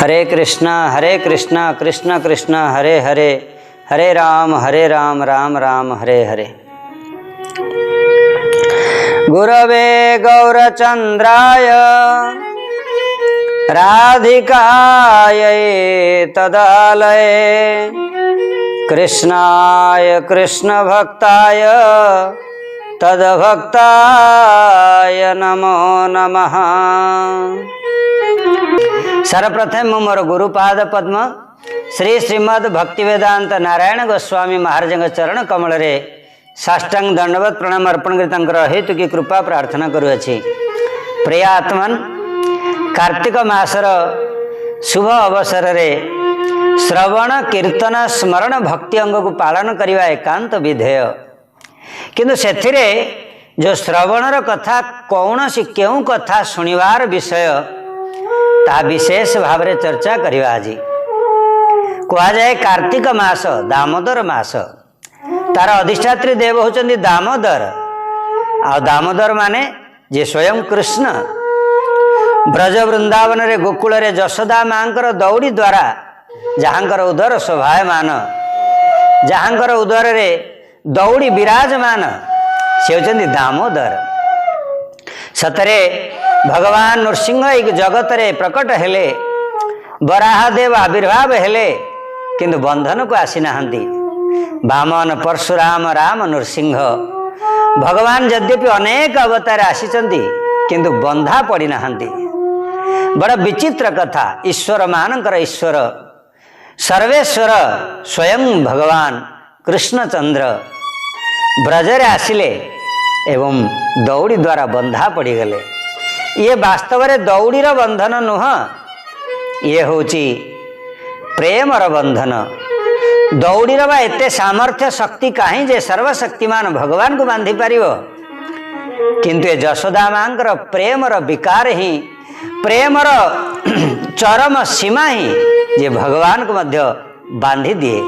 Hare Krishna Hare Krishna Krishna Krishna Hare Hare, Hare Rama Hare Rama Rama Rama Hare Hare. Gurave Gaurachandraya Radhikaya Tadalaye Krishnaya Krishna Bhaktaya Tadabhaktaya Namo Namaha. सर्वप्रथम ମୁଁ ମୋର ଗୁରୁପାଦ ପଦ୍ମ ଶ୍ରୀ ଶ୍ରୀମଦ୍ ଭକ୍ତିବେଦାନ୍ତ ନାରାୟଣ ଗୋସ୍ୱାମୀ ମହାରାଜଙ୍କ ଚରଣ କମଳରେ ସାଷ୍ଟାଙ୍ଗ ଦଣ୍ଡବତ ପ୍ରଣାମ ଅର୍ପଣ କରି ତାଙ୍କର ହେତୁକି କୃପା ପ୍ରାର୍ଥନା କରୁଅଛି। ପ୍ରିୟ ଆତ୍ମନ, କାର୍ତ୍ତିକ ମାସର ଶୁଭ ଅବସରରେ ଶ୍ରବଣ କୀର୍ତ୍ତନ ସ୍ମରଣ ଭକ୍ତି ଅଙ୍ଗକୁ ପାଳନ କରିବା ଏକାନ୍ତ ବିଧେୟ। କିନ୍ତୁ ସେଥିରେ ଯେଉଁ ଶ୍ରବଣର କଥା, କୌଣସି କେଉଁ କଥା ଶୁଣିବାର ବିଷୟ, ତାହା ବିଶେଷ ଭାବରେ ଚର୍ଚ୍ଚା କରିବା ଆଜି। କୁହାଯାଏ କାର୍ତ୍ତିକ ମାସ ଦାମୋଦର ମାସ, ତାର ଅଧିଷ୍ଠାତ୍ରୀ ଦେବ ହେଉଛନ୍ତି ଦାମୋଦର। ଆଉ ଦାମୋଦର ମାନେ ଯେ ସ୍ୱୟଂ କୃଷ୍ଣ। ବ୍ରଜ ବୃନ୍ଦାବନରେ ଗୋକୁଳରେ ଯଶୋଦା ମାଙ୍କର ଦଉଡ଼ି ଦ୍ୱାରା ଯାହାଙ୍କର ଉଦର ଶୋଭାୟମାନ, ଯାହାଙ୍କର ଉଦରରେ ଦଉଡ଼ି ବିରାଜମାନ, ସେ ହେଉଛନ୍ତି ଦାମୋଦର। ସତରେ ଭଗବାନ ନୃସିଂହ ଏଇ ଜଗତରେ ପ୍ରକଟ ହେଲେ, ବରାହଦେବ ଆବିର୍ଭାବ ହେଲେ, କିନ୍ତୁ ବନ୍ଧନକୁ ଆସିନାହାନ୍ତି। ବାମନ ପରଶୁରାମ ରାମ ନୃସିଂହ ଭଗବାନ ଯଦ୍ୟପି ଅନେକ ଅବତାର ଆସିଛନ୍ତି, କିନ୍ତୁ ବନ୍ଧା ପଡ଼ିନାହାନ୍ତି। ବଡ଼ ବିଚିତ୍ର କଥା, ଈଶ୍ୱର ମାନଙ୍କର ଈଶ୍ୱର ସର୍ବେଶ୍ୱର ସ୍ୱୟଂ ଭଗବାନ କୃଷ୍ଣଚନ୍ଦ୍ର ବ୍ରଜରେ ଆସିଲେ ଏବଂ ଦଉଡ଼ି ଦ୍ୱାରା ବନ୍ଧା ପଡ଼ିଗଲେ। ଇଏ ବାସ୍ତବରେ ଦଉଡ଼ିର ବନ୍ଧନ ନୁହଁ, ଇଏ ହେଉଛି ପ୍ରେମର ବନ୍ଧନ। ଦଉଡ଼ିର ବା ଏତେ ସାମର୍ଥ୍ୟ ଶକ୍ତି କାହିଁ ଯେ ସର୍ବଶକ୍ତିମାନ ଭଗବାନଙ୍କୁ ବାନ୍ଧି ପାରିବ? କିନ୍ତୁ ଏ ଯଶୋଦା ମାଙ୍କର ପ୍ରେମର ବିକାର ହିଁ, ପ୍ରେମର ଚରମ ସୀମା ହିଁ ଯେ ଭଗବାନଙ୍କୁ ମଧ୍ୟ ବାନ୍ଧି ଦିଏ।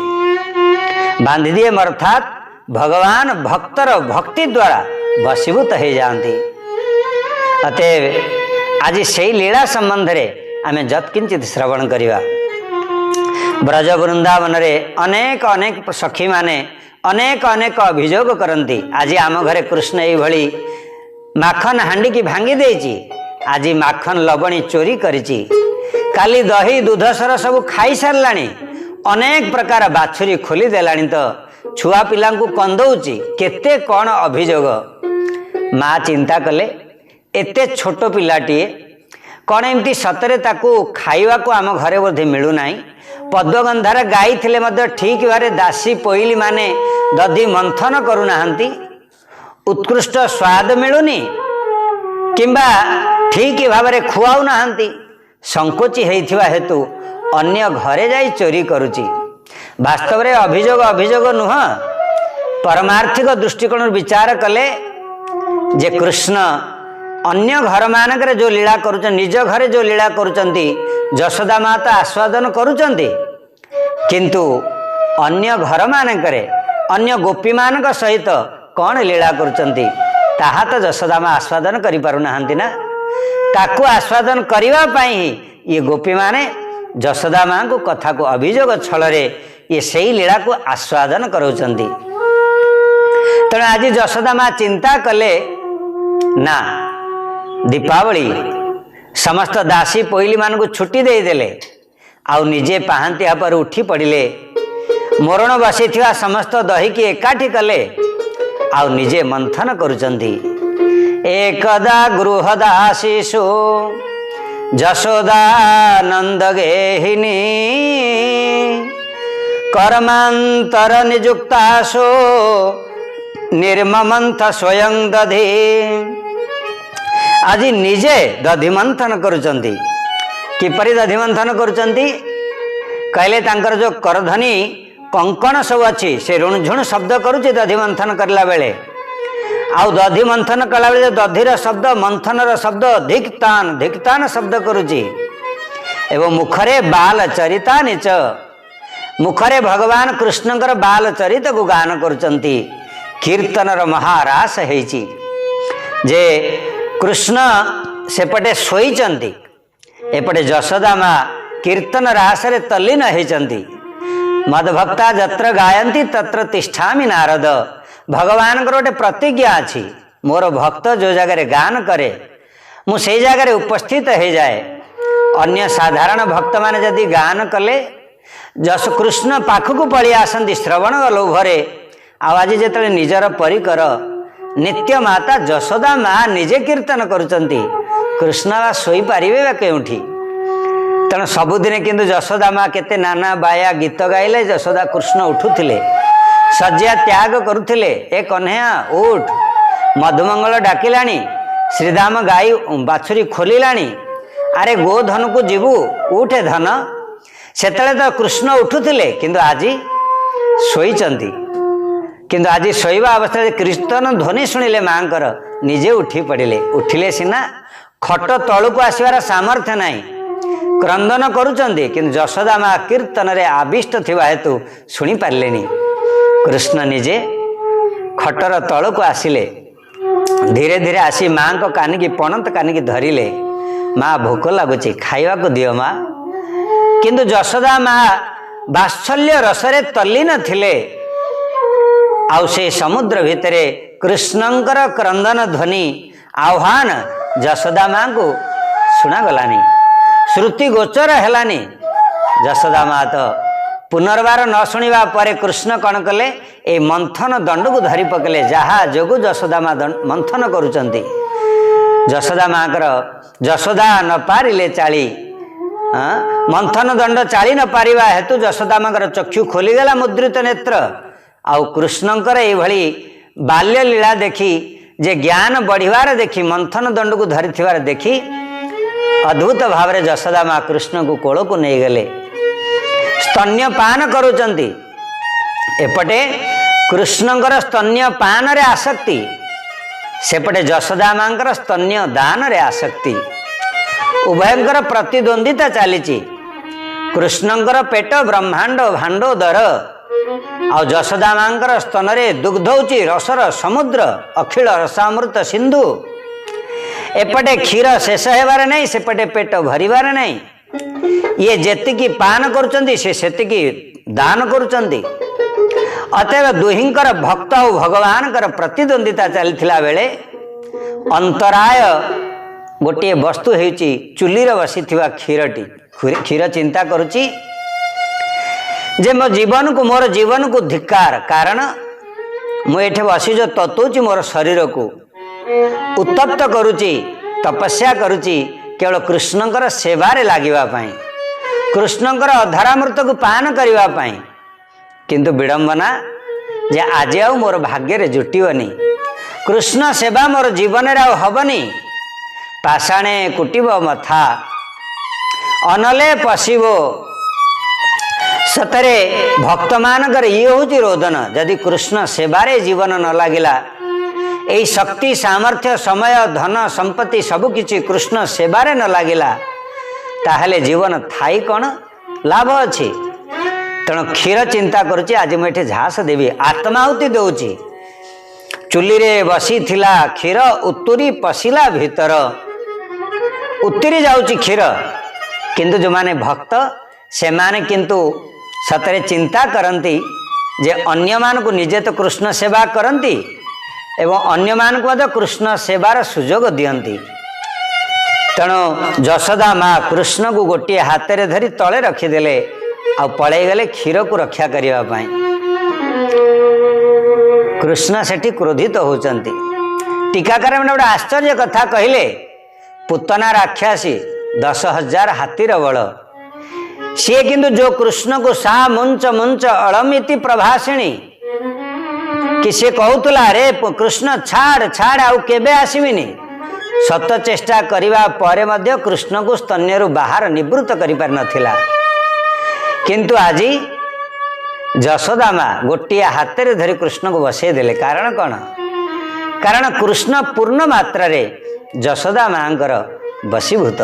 ବାନ୍ଧି ଦିଏ ଅର୍ଥାତ୍ ଭଗବାନ ଭକ୍ତର ଭକ୍ତି ଦ୍ୱାରା ବଶୀଭୂତ ହେଇଯାଆନ୍ତି। ଅତଏବ ଆଜି ସେଇ ଲୀଳା ସମ୍ବନ୍ଧରେ ଆମେ ଯତ୍କିଞ୍ଚିତ ଶ୍ରବଣ କରିବା। ବ୍ରଜ ବୃନ୍ଦାବନରେ ଅନେକ ଅନେକ ସଖୀମାନେ ଅନେକ ଅନେକ ଅଭିଯୋଗ କରନ୍ତି, ଆଜି ଆମ ଘରେ କୃଷ୍ଣ ଏଇଭଳି ମାଖନ ହାଣ୍ଡିକି ଭାଙ୍ଗି ଦେଇଛି, ଆଜି ମାଖନ ଲବଣୀ ଚୋରି କରିଛି, କାଲି ଦହି ଦୁଧ ସର ସବୁ ଖାଇସାରିଲାଣି, ଅନେକ ପ୍ରକାର ବାଛୁରୀ ଖୋଲି ଦେଲାଣି, ତ ଛୁଆ ପିଲାଙ୍କୁ କନ୍ଦଉଛି, କେତେ କ'ଣ ଅଭିଯୋଗ। ମା ଚିନ୍ତା କଲେ, ଏତେ ଛୋଟ ପିଲାଟିଏ କ'ଣ ଏମିତି ସତରେ ତାକୁ ଖାଇବାକୁ ଆମ ଘରେ ବୋଧେ ମିଳୁନାହିଁ। ପଦ୍ମଗନ୍ଧାର ଗାଈ ଥିଲେ ମଧ୍ୟ ଠିକ୍ ଭାବରେ ଦାସୀ ପୋଇଲି ମାନେ ଦଧି ମନ୍ଥନ କରୁନାହାନ୍ତି, ଉତ୍କୃଷ୍ଟ ସ୍ୱାଦ ମିଳୁନି କିମ୍ବା ଠିକ୍ ଭାବରେ ଖୁଆଉନାହାନ୍ତି। ସଙ୍କୋଚି ହେଇଥିବା ହେତୁ ଅନ୍ୟ ଘରେ ଯାଇ ଚୋରି କରୁଛି। ବାସ୍ତବରେ ଅଭିଯୋଗ ଅଭିଯୋଗ ନୁହଁ, ପରମାର୍ଥିକ ଦୃଷ୍ଟିକୋଣରୁ ବିଚାର କଲେ ଯେ କୃଷ୍ଣ ଅନ୍ୟ ଘରମାନଙ୍କରେ ଯେଉଁ ଲୀଳା କରୁଛନ୍ତି, ନିଜ ଘରେ ଯେଉଁ ଲୀଳା କରୁଛନ୍ତି, ଯଶୋଦା ମା ତ ଆସ୍ୱାଦନ କରୁଛନ୍ତି, କିନ୍ତୁ ଅନ୍ୟ ଘରମାନଙ୍କରେ ଅନ୍ୟ ଗୋପୀମାନଙ୍କ ସହିତ କ'ଣ ଲୀଳା କରୁଛନ୍ତି ତାହା ତ ଯଶୋଦା ମା ଆସ୍ୱାଦନ କରିପାରୁନାହାନ୍ତି ନା। ତାକୁ ଆସ୍ୱାଦନ କରିବା ପାଇଁ ହିଁ ଇଏ ଗୋପୀମାନେ ଯଶୋଦା ମାଙ୍କୁ କଥାକୁ ଅଭିଯୋଗ ଛଳରେ ଇଏ ସେଇ ଲୀଳାକୁ ଆସ୍ୱାଦନ କରାଉଛନ୍ତି। ତେଣୁ ଆଜି ଯଶୋଦା ମା ଚିନ୍ତା କଲେ ନା, ଦୀପାବଳି ସମସ୍ତ ଦାସୀ ପୋଇଲିମାନଙ୍କୁ ଛୁଟି ଦେଇଦେଲେ, ଆଉ ନିଜେ ପାହାନ୍ତିଆ ପରେ ଉଠି ପଡ଼ିଲେ, ମୋରଣ ବସିଥିବା ସମସ୍ତ ଦହିକି ଏକାଠି କଲେ, ଆଉ ନିଜେ ମନ୍ଥନ କରୁଛନ୍ତି। ଏକଦା ଗୃହଦାସୀଷୁ ଯଶୋଦାନନ୍ଦ ଗେହିନୀ କର୍ମାନ୍ତର ନିଯୁକ୍ତାସୁ ନିର୍ମମନ୍ଥ ସ୍ୱୟଂ ଦଧି। ଆଜି ନିଜେ ଦଧି ମନ୍ଥନ କରୁଛନ୍ତି। କିପରି ଦଧି ମନ୍ଥନ କରୁଛନ୍ତି କହିଲେ, ତାଙ୍କର ଯେଉଁ କରଧନୀ କଙ୍କଣ ସବୁ ଅଛି ସେ ରୁଣଝୁଣ ଶବ୍ଦ କରୁଛି ଦଧି ମନ୍ଥନ କରିଲା ବେଳେ। ଆଉ ଦଧି ମନ୍ଥନ କଲାବେଳେ ଦଧିର ଶବ୍ଦ, ମନ୍ଥନର ଶବ୍ଦ ଧିକ୍ତାନ ଧିକ୍ତାନ ଶବ୍ଦ କରୁଛି। ଏବଂ ମୁଖରେ ବାଲ ଚରିତା ନିଚ, ମୁଖରେ ଭଗବାନ କୃଷ୍ଣଙ୍କର ବାଲ ଚରିତକୁ ଗାନ କରୁଛନ୍ତି। କୀର୍ତ୍ତନର ମହାରାସ ହେଇଛି ଯେ କୃଷ୍ଣ ସେପଟେ ଶୋଇଛନ୍ତି, ଏପଟେ ଯଶୋଦା ମା କୀର୍ତ୍ତନ ରାସରେ ତଲ୍ଲୀନ ହେଇଛନ୍ତି। ମଦଭକ୍ତା ଯତ୍ର ଗାୟନ୍ତି ତତ୍ର ତିଷ୍ଠାମି ନାରଦ। ଭଗବାନଙ୍କର ଗୋଟେ ପ୍ରତିଜ୍ଞା ଅଛି, ମୋର ଭକ୍ତ ଯେଉଁ ଜାଗାରେ ଗାନ କରେ ମୁଁ ସେଇ ଜାଗାରେ ଉପସ୍ଥିତ ହେଇଯାଏ। ଅନ୍ୟ ସାଧାରଣ ଭକ୍ତମାନେ ଯଦି ଗାନ କଲେ ଯଶ କୃଷ୍ଣ ପାଖକୁ ପଳେଇ ଆସନ୍ତି ଶ୍ରବଣ ଲୋଭରେ। ଆଉ ଆଜି ଯେତେବେଳେ ନିଜର ପରିକର ନିତ୍ୟ ମାତା ଯଶୋଦା ମା ନିଜେ କୀର୍ତ୍ତନ କରୁଛନ୍ତି, କୃଷ୍ଣ ବା ଶୋଇପାରିବେ ବା କେଉଁଠି? ତେଣୁ ସବୁଦିନେ କିନ୍ତୁ ଯଶୋଦା ମା କେତେ ନାନା ବାୟା ଗୀତ ଗାଇଲେ ଯଶୋଦା କୃଷ୍ଣ ଉଠୁଥିଲେ, ଶଯ୍ୟା ତ୍ୟାଗ କରୁଥିଲେ। ଏ କହ୍ନେୟା ଉଠ, ମଧୁମଙ୍ଗଳ ଡାକିଲାଣି, ଶ୍ରୀଦାମ ଗାଈ ବାଛୁରୀ ଖୋଲିଲାଣି, ଆରେ ଗୋଧନକୁ ଯିବୁ, ଉଠେ ଧନ। ସେତେବେଳେ ତ କୃଷ୍ଣ ଉଠୁଥିଲେ, କିନ୍ତୁ ଆଜି ଶୋଇଛନ୍ତି। କିନ୍ତୁ ଆଜି ଶୋଇବା ଅବସ୍ଥାରେ କୀର୍ତ୍ତନ ଧ୍ୱନି ଶୁଣିଲେ ମାଙ୍କର, ନିଜେ ଉଠି ପଡ଼ିଲେ। ଉଠିଲେ ସିନା ଖଟ ତଳକୁ ଆସିବାର ସାମର୍ଥ୍ୟ ନାହିଁ, କ୍ରନ୍ଦନ କରୁଛନ୍ତି, କିନ୍ତୁ ଯଶୋଦା ମା କୀର୍ତ୍ତନରେ ଆବିଷ୍ଟ ଥିବା ହେତୁ ଶୁଣିପାରିଲେନି। କୃଷ୍ଣ ନିଜେ ଖଟର ତଳକୁ ଆସିଲେ, ଧୀରେ ଧୀରେ ଆସି ମାଙ୍କ କାନିକି ପଣତ କାନିକି ଧରିଲେ, ମା ଭୋକ ଲାଗୁଛି, ଖାଇବାକୁ ଦିଅ ମା। କିନ୍ତୁ ଯଶୋଦା ମା ବାତ୍ସଲ୍ୟ ରସରେ ତଲ୍ଲୀନ ଥିଲେ। ଆଉ ସେ ସମୁଦ୍ର ଭିତରେ କୃଷ୍ଣଙ୍କର କ୍ରନ୍ଦନ ଧ୍ୱନି ଆହ୍ୱାନ ଯଶୋଦା ମାଙ୍କୁ ଶୁଣାଗଲାନି, ଶ୍ରୁତି ଗୋଚର ହେଲାନି। ଯଶୋଦା ମା ତ ପୁନର୍ବାର ନ ଶୁଣିବା ପରେ କୃଷ୍ଣ କ'ଣ କଲେ, ଏ ମନ୍ଥନ ଦଣ୍ଡକୁ ଧରି ପକେଇଲେ, ଯାହା ଯୋଗୁଁ ଯଶୋଦା ମା ମନ୍ଥନ କରୁଛନ୍ତି। ଯଶୋଦା ମାଙ୍କର ଯଶୋଦା ନ ପାରିଲେ ଚାଳି, ମନ୍ଥନ ଦଣ୍ଡ ଚାଳି ନ ପାରିବା ହେତୁ ଯଶୋଦା ମାଙ୍କର ଚକ୍ଷୁ ଖୋଲିଗଲା ମୁଦ୍ରିତ ନେତ୍ର। ଆଉ କୃଷ୍ଣଙ୍କର ଏଇଭଳି ବାଲ୍ୟ ଲୀଳା ଦେଖି, ଯେ ଜ୍ଞାନ ବଢ଼ିବାର ଦେଖି, ମନ୍ଥନ ଦଣ୍ଡକୁ ଧରିଥିବାର ଦେଖି ଅଦ୍ଭୁତ ଭାବରେ ଯଶୋଦା ମା କୃଷ୍ଣଙ୍କୁ କୋଳକୁ ନେଇଗଲେ, ସ୍ତନ୍ୟ ପାନ କରୁଛନ୍ତି। ଏପଟେ କୃଷ୍ଣଙ୍କର ସ୍ତନ୍ୟ ପାନରେ ଆସକ୍ତି, ସେପଟେ ଯଶୋଦା ମାଙ୍କର ସ୍ତନ୍ୟ ଦାନରେ ଆସକ୍ତି, ଉଭୟଙ୍କର ପ୍ରତିଦ୍ୱନ୍ଦିତା ଚାଲିଛି। କୃଷ୍ଣଙ୍କର ପେଟ ବ୍ରହ୍ମାଣ୍ଡ ଭାଣ୍ଡୋଦର, ଆଉ ଯଶୋଦା ମାଙ୍କର ସ୍ତନରେ ଦୁଗ୍ଧ ହେଉଛି ରସର ସମୁଦ୍ର, ଅଖିଳ ରସାମୃତ ସିନ୍ଧୁ। ଏପଟେ କ୍ଷୀର ଶେଷ ହେବାର ନାହିଁ, ସେପଟେ ପେଟ ଭରିବାର ନାହିଁ। ଇଏ ଯେତିକି ପାନ କରୁଛନ୍ତି ସେ ସେତିକି ଦାନ କରୁଛନ୍ତି। ଅତଏବ ଦୁହିଁଙ୍କର ଭକ୍ତ ଆଉ ଭଗବାନଙ୍କର ପ୍ରତିଦ୍ୱନ୍ଦିତା ଚାଲିଥିଲା ବେଳେ ଅନ୍ତରାୟ ଗୋଟିଏ ବସ୍ତୁ ହେଉଛି ଚୁଲିରେ ବସିଥିବା କ୍ଷୀରଟି। କ୍ଷୀର ଚିନ୍ତା କରୁଛି ଯେ ମୋ ଜୀବନକୁ, ମୋର ଜୀବନକୁ ଧିକ୍କାର, କାରଣ ମୁଁ ଏଠି ବସି ଯେଉଁ ତତଉଛି ମୋର ଶରୀରକୁ ଉତ୍ତପ୍ତ କରୁଛି, ତପସ୍ୟା କରୁଛି କେବଳ କୃଷ୍ଣଙ୍କର ସେବାରେ ଲାଗିବା ପାଇଁ, କୃଷ୍ଣଙ୍କର ଅଧରାମୃତକୁ ପାନ କରିବା ପାଇଁ। କିନ୍ତୁ ବିଡ଼ମ୍ବନା ଯେ ଆଜି ଆଉ ମୋର ଭାଗ୍ୟରେ ଜୁଟିବନି, କୃଷ୍ଣ ସେବା ମୋର ଜୀବନରେ ଆଉ ହବନି। ପାଷାଣେ କୁଟିବ ମଥା, ଅନଲେ ପଶିବ। ସତରେ ଭକ୍ତମାନଙ୍କର ଇଏ ହେଉଛି ରୋଦନ। ଯଦି କୃଷ୍ଣ ସେବାରେ ଜୀବନ ନ ଲାଗିଲା, ଏଇ ଶକ୍ତି ସାମର୍ଥ୍ୟ ସମୟ ଧନ ସମ୍ପତ୍ତି ସବୁକିଛି କୃଷ୍ଣ ସେବାରେ ନ ଲାଗିଲା, ତାହେଲେ ଜୀବନ ଥାଇ କ'ଣ ଲାଭ ଅଛି? ତେଣୁ କ୍ଷୀର ଚିନ୍ତା କରୁଛି ଆଜି ମୁଁ ଏଠି ଝାସ ଦେବି, ଆତ୍ମାହୁତି ଦେଉଛି। ଚୁଲିରେ ବସିଥିଲା କ୍ଷୀର ଉତୁରି ପଶିଲା ଭିତର, ଉତୁରି ଯାଉଛି କ୍ଷୀର। କିନ୍ତୁ ଯେଉଁମାନେ ଭକ୍ତ ସେମାନେ କିନ୍ତୁ ସତରେ ଚିନ୍ତା କରନ୍ତି ଯେ ଅନ୍ୟମାନଙ୍କୁ ନିଜେ ତ କୃଷ୍ଣ ସେବା କରନ୍ତି ଏବଂ ଅନ୍ୟମାନଙ୍କୁ ମଧ୍ୟ କୃଷ୍ଣ ସେବାର ସୁଯୋଗ ଦିଅନ୍ତି। ତେଣୁ ଯଶୋଦା ମା କୃଷ୍ଣକୁ ଗୋଟିଏ ହାତରେ ଧରି ତଳେ ରଖିଦେଲେ ଆଉ ପଳେଇଗଲେ କ୍ଷୀରକୁ ରକ୍ଷା କରିବା ପାଇଁ। କୃଷ୍ଣ ସେଠି କ୍ରୋଧିତ ହେଉଛନ୍ତି। ଟୀକାକାର ମାନେ ଗୋଟେ ଆଶ୍ଚର୍ଯ୍ୟ କଥା କହିଲେ, ପୁତନା ରାକ୍ଷସୀ 10,000 ହାତୀର ବଳ, ସିଏ କିନ୍ତୁ ଯୋଉ କୃଷ୍ଣକୁ ସା ମୁଞ୍ଚ ମୁଞ୍ଚ ଅଳମିତି ପ୍ରଭାସିଣୀ କି ସିଏ କହୁଥିଲା, ରେ କୃଷ୍ଣ ଛାଡ଼ ଛାଡ଼, ଆଉ କେବେ ଆସିବିନି। ସତ ଚେଷ୍ଟା କରିବା ପରେ ମଧ୍ୟ କୃଷ୍ଣକୁ ସ୍ତନ୍ୟରୁ ବାହାର ନିବୃତ୍ତ କରିପାରିନଥିଲା। କିନ୍ତୁ ଆଜି ଯଶୋଦା ମା ଗୋଟିଏ ହାତରେ ଧରି କୃଷ୍ଣକୁ ବସେଇ ଦେଲେ। କାରଣ କ'ଣ? କାରଣ କୃଷ୍ଣ ପୂର୍ଣ୍ଣ ମାତ୍ରାରେ ଯଶୋଦା ମାଙ୍କର ବଶୀଭୂତ।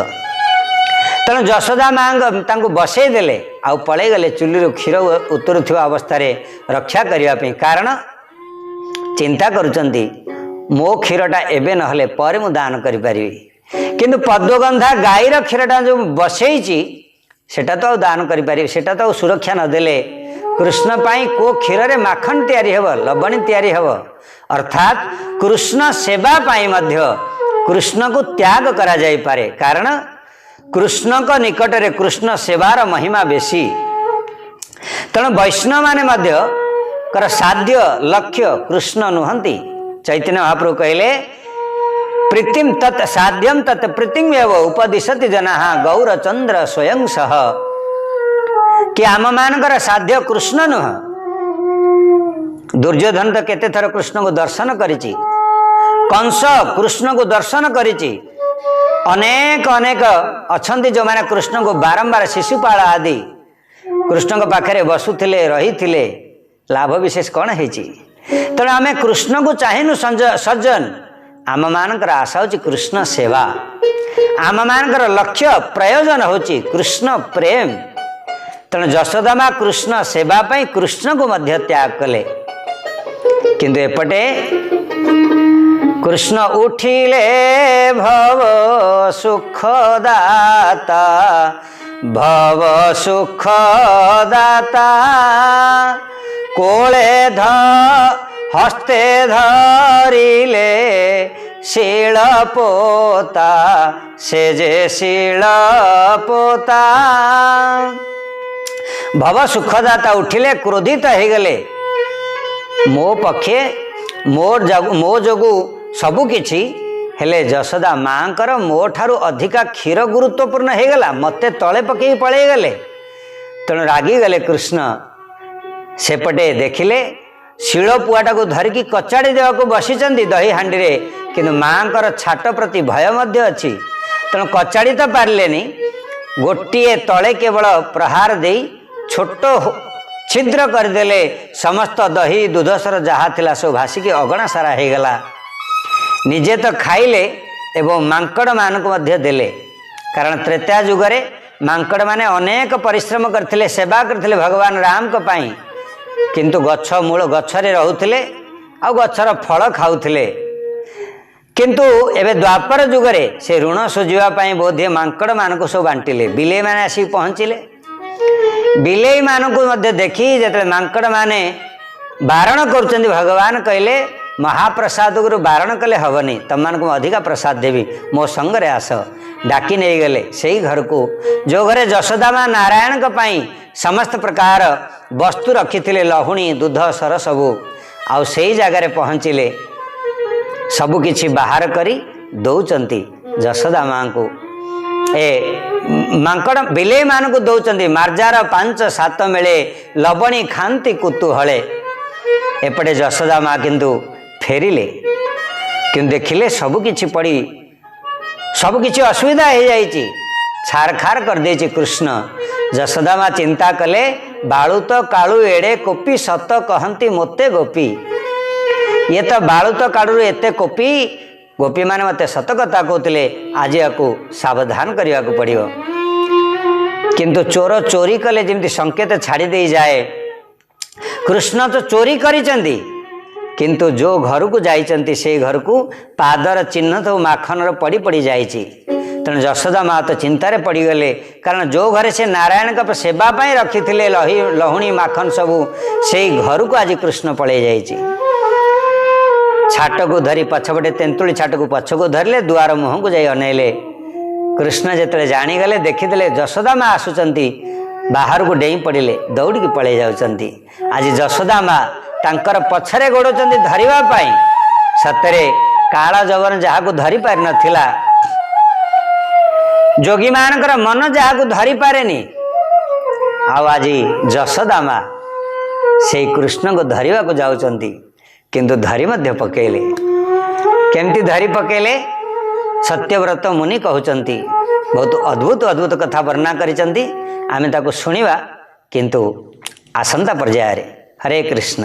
ତେଣୁ ଯଶୋଦା ମାଙ୍କ ତାଙ୍କୁ ବସେଇ ଦେଲେ ଆଉ ପଳେଇଗଲେ ଚୁଲିରୁ କ୍ଷୀର ଉତୁରୁଥିବା ଅବସ୍ଥାରେ ରକ୍ଷା କରିବା ପାଇଁ। କାରଣ ଚିନ୍ତା କରୁଛନ୍ତି ମୋ କ୍ଷୀରଟା ଏବେ ନହେଲେ ପରେ ମୁଁ ଦାନ କରିପାରିବି, କିନ୍ତୁ ପଦ୍ମଗନ୍ଧା ଗାଈର କ୍ଷୀରଟା ଯେଉଁ ବସେଇଛି ସେଟା ତ ଆଉ ଦାନ କରିପାରିବେ, ସେଟା ତ ଆଉ ସୁରକ୍ଷା ନଦେଲେ କୃଷ୍ଣ ପାଇଁ କେଉଁ କ୍ଷୀରରେ ମାଖନ ତିଆରି ହେବ, ଲବଣୀ ତିଆରି ହେବ? ଅର୍ଥାତ୍ କୃଷ୍ଣ ସେବା ପାଇଁ ମଧ୍ୟ କୃଷ୍ଣକୁ ତ୍ୟାଗ କରାଯାଇପାରେ, କାରଣ କୃଷ୍ଣଙ୍କ ନିକଟରେ କୃଷ୍ଣ ସେବାର ମହିମା ବେଶୀ। ତେଣୁ ବୈଷ୍ଣବମାନେ ମଧ୍ୟ ସାଧ୍ୟ ଲକ୍ଷ୍ୟ କୃଷ୍ଣ ନୁହନ୍ତି। ଚୈତନ୍ୟ ମହାପ୍ରଭୁ କହିଲେ, ପ୍ରୀତିମ ତତ୍ ସାଧ୍ୟମ ତତ୍ ପ୍ରୀତିଂ ଏବ ଉପଦିଶତି ଜନାଃ ଗୌରଚନ୍ଦ୍ର ସ୍ୱୟଂ ସହ। କି ଆମମାନଙ୍କର ସାଧ୍ୟ କୃଷ୍ଣ ନୁହଁ। ଦୁର୍ଯ୍ୟୋଧନ ତ କେତେ ଥର କୃଷ୍ଣଙ୍କୁ ଦର୍ଶନ କରିଛି, କଂସ କୃଷ୍ଣଙ୍କୁ ଦର୍ଶନ କରିଛି, ଅନେକ ଅନେକ ଅଛନ୍ତି ଯେଉଁମାନେ କୃଷ୍ଣଙ୍କୁ ବାରମ୍ବାର, ଶିଶୁପାଳ ଆଦି କୃଷ୍ଣଙ୍କ ପାଖରେ ବସୁଥିଲେ, ରହିଥିଲେ, ଲାଭ ବିଶେଷ କ'ଣ ହେଇଛି? ତେଣୁ ଆମେ କୃଷ୍ଣକୁ ଚାହିଁନୁ ସଜ୍ଜନ, ଆମମାନଙ୍କର ଆଶା ହେଉଛି କୃଷ୍ଣ ସେବା, ଆମମାନଙ୍କର ଲକ୍ଷ୍ୟ ପ୍ରୟୋଜନ ହେଉଛି କୃଷ୍ଣ ପ୍ରେମ। ତେଣୁ ଯଶୋଦା ମା କୃଷ୍ଣ ସେବା ପାଇଁ କୃଷ୍ଣକୁ ମଧ୍ୟ ତ୍ୟାଗ କଲେ। କିନ୍ତୁ ଏପଟେ କୃଷ୍ଣ ଉଠିଲେ ଭବ ସୁଖଦାତା, ଭବ ସୁଖଦାତା, କୋଳେ ଧ ହସ୍ତେ ଧରିଲେ ଶିଳପୋତା, ସେ ଯେ ଶିଳପୋତା। ଭବ ସୁଖଦାତା ଉଠିଲେ, କ୍ରୋଧିତ ହେଇଗଲେ, ମୋ ପକ୍ଷେ ମୋ ଯୋଗୁଁ ସବୁ କିଛି ହେଲେ ଯଶୋଦା ମାଙ୍କର ମୋ ଠାରୁ ଅଧିକା କ୍ଷୀର ଗୁରୁତ୍ୱପୂର୍ଣ୍ଣ ହେଇଗଲା, ମୋତେ ତଳେ ପକେଇ ପଳେଇଗଲେ। ତେଣୁ ରାଗିଗଲେ କୃଷ୍ଣ। ସେପଟେ ଦେଖିଲେ ଶିଳ ପୁଆଟାକୁ ଧରିକି କଚାଡ଼ି ଦେବାକୁ ବସିଛନ୍ତି ଦହି ହାଣ୍ଡିରେ, କିନ୍ତୁ ମାଙ୍କର ଛାଟ ପ୍ରତି ଭୟ ମଧ୍ୟ ଅଛି, ତେଣୁ କଚାଡ଼ି ତ ପାରିଲେନି, ଗୋଟିଏ ତଳେ କେବଳ ପ୍ରହାର ଦେଇ ଛୋଟ ଛିଦ୍ର କରିଦେଲେ। ସମସ୍ତ ଦହି ଦୁଧସର ଯାହା ଥିଲା ସବୁ ଭାସିକି ଅଗଣା ସାରା ହେଇଗଲା। ନିଜେ ତ ଖାଇଲେ ଏବଂ ମାଙ୍କଡ଼ମାନଙ୍କୁ ମଧ୍ୟ ଦେଲେ, କାରଣ ତ୍ରେତୟା ଯୁଗରେ ମାଙ୍କଡ଼ମାନେ ଅନେକ ପରିଶ୍ରମ କରିଥିଲେ, ସେବା କରିଥିଲେ ଭଗବାନ ରାମଙ୍କ ପାଇଁ, କିନ୍ତୁ ଗଛ ମୂଳ ଗଛରେ ରହୁଥିଲେ ଆଉ ଗଛର ଫଳ ଖାଉଥିଲେ। କିନ୍ତୁ ଏବେ ଦ୍ୱାପର ଯୁଗରେ ସେ ଋଣ ଶୁଝିବା ପାଇଁ ବୋଧହୁଏ ମାଙ୍କଡ଼ମାନଙ୍କୁ ସବୁ ବାଣ୍ଟିଲେ। ବିଲେଇମାନେ ଆସିକି ପହଞ୍ଚିଲେ। ବିଲେଇମାନଙ୍କୁ ମଧ୍ୟ ଦେଖି ଯେତେବେଳେ ମାଙ୍କଡ଼ମାନେ ବାରଣ କରୁଛନ୍ତି, ଭଗବାନ କହିଲେ ମହାପ୍ରସାଦରୁ ବାରଣ କଲେ ହେବନି, ତମମାନଙ୍କୁ ମୁଁ ଅଧିକା ପ୍ରସାଦ ଦେବି, ମୋ ସଙ୍ଗରେ ଆସ। ଡାକି ନେଇଗଲେ ସେଇ ଘରକୁ, ଯେଉଁ ଘରେ ଯଶୋଦା ମା ନାରାୟଣଙ୍କ ପାଇଁ ସମସ୍ତ ପ୍ରକାର ବସ୍ତୁ ରଖିଥିଲେ, ଲହୁଣୀ ଦୁଧ ସର ସବୁ। ଆଉ ସେଇ ଜାଗାରେ ପହଞ୍ଚିଲେ, ସବୁକିଛି ବାହାର କରି ଦଉଛନ୍ତି ଯଶୋଦା ମାଙ୍କୁ, ଏ ମାଙ୍କଡ଼ ବିଲେଇମାନଙ୍କୁ ଦଉଛନ୍ତି। ମାର୍ଜାର 5 7 ମେଳେ ଲବଣୀ ଖାନ୍ତି କୁତୁହଳେ। ଏପଟେ ଯଶୋଦା ମା କିନ୍ତୁ ଫେରିଲେ, କିନ୍ତୁ ଦେଖିଲେ ସବୁକିଛି ପଡ଼ି ସବୁକିଛି ଅସୁବିଧା ହେଇଯାଇଛି, ଛାରଖାର କରିଦେଇଛି କୃଷ୍ଣ। ଯଶୋଦା ମା ଚିନ୍ତା କଲେ, ବାଳୁତ କାଳୁ ଏଡ଼େ କୋପି, ସତ କହନ୍ତି ମୋତେ ଗୋପୀ। ଇଏ ତ ବାଳୁତ କାଳୁରୁ ଏତେ କୋପି, ଗୋପୀମାନେ ମୋତେ ସତ କଥା କହୁଥିଲେ, ଆଜି ୟାକୁ ସାବଧାନ କରିବାକୁ ପଡ଼ିବ। କିନ୍ତୁ ଚୋର ଚୋରି କଲେ ଯେମିତି ସଂକେତ ଛାଡ଼ି ଦେଇଯାଏ, କୃଷ୍ଣ ତ ଚୋରି କରିଛନ୍ତି, କିନ୍ତୁ ଯେଉଁ ଘରକୁ ଯାଇଛନ୍ତି ସେଇ ଘରକୁ ପାଦର ଚିହ୍ନ ସବୁ ମାଖନର ପଡ଼ି ପଡ଼ି ଯାଇଛି। ତେଣୁ ଯଶୋଦା ମା ତ ଚିନ୍ତାରେ ପଡ଼ିଗଲେ, କାରଣ ଯେଉଁ ଘରେ ସେ ନାରାୟଣଙ୍କ ସେବା ପାଇଁ ରଖିଥିଲେ ଲହୁଣୀ ମାଖନ ସବୁ, ସେଇ ଘରକୁ ଆଜି କୃଷ୍ଣ ପଳେଇ ଯାଇଛି। ଛାଟକୁ ଧରି ପଛପଟେ ତେନ୍ତୁଳି ଛାଟକୁ ପଛକୁ ଧରିଲେ, ଦୁଆର ମୁହଁକୁ ଯାଇ ଅନେଇଲେ। କୃଷ୍ଣ ଯେତେବେଳେ ଜାଣିଗଲେ, ଦେଖିଦେଲେ ଯଶୋଦା ମା ଆସୁଛନ୍ତି, ବାହାରକୁ ଡେଇଁ ପଡ଼ିଲେ, ଦୌଡ଼ିକି ପଳେଇ ଯାଉଛନ୍ତି। ଆଜି ଯଶୋଦା ମା ତାଙ୍କର ପଛରେ ଗୋଡ଼ଉଛନ୍ତି ଧରିବା ପାଇଁ। ସତରେ କାଳ ଜବନ ଯାହାକୁ ଧରି ପାରିନଥିଲା, ଯୋଗୀମାନଙ୍କର ମନ ଯାହାକୁ ଧରିପାରେନି, ଆଉ ଆଜି ଯଶୋଦା ମା ସେଇ କୃଷ୍ଣଙ୍କୁ ଧରିବାକୁ ଯାଉଛନ୍ତି, କିନ୍ତୁ ଧରି ମଧ୍ୟ ପକେଇଲେ। କେମିତି ଧରି ପକେଇଲେ? ସତ୍ୟବ୍ରତ ମୁନି କହୁଛନ୍ତି, ବହୁତ ଅଦ୍ଭୁତ ଅଦ୍ଭୁତ କଥା ବର୍ଣ୍ଣନା କରିଛନ୍ତି, ଆମେ ତାକୁ ଶୁଣିବା କିନ୍ତୁ ଆସନ୍ତା ପର୍ଯ୍ୟାୟରେ। ହରେ କୃଷ୍ଣ।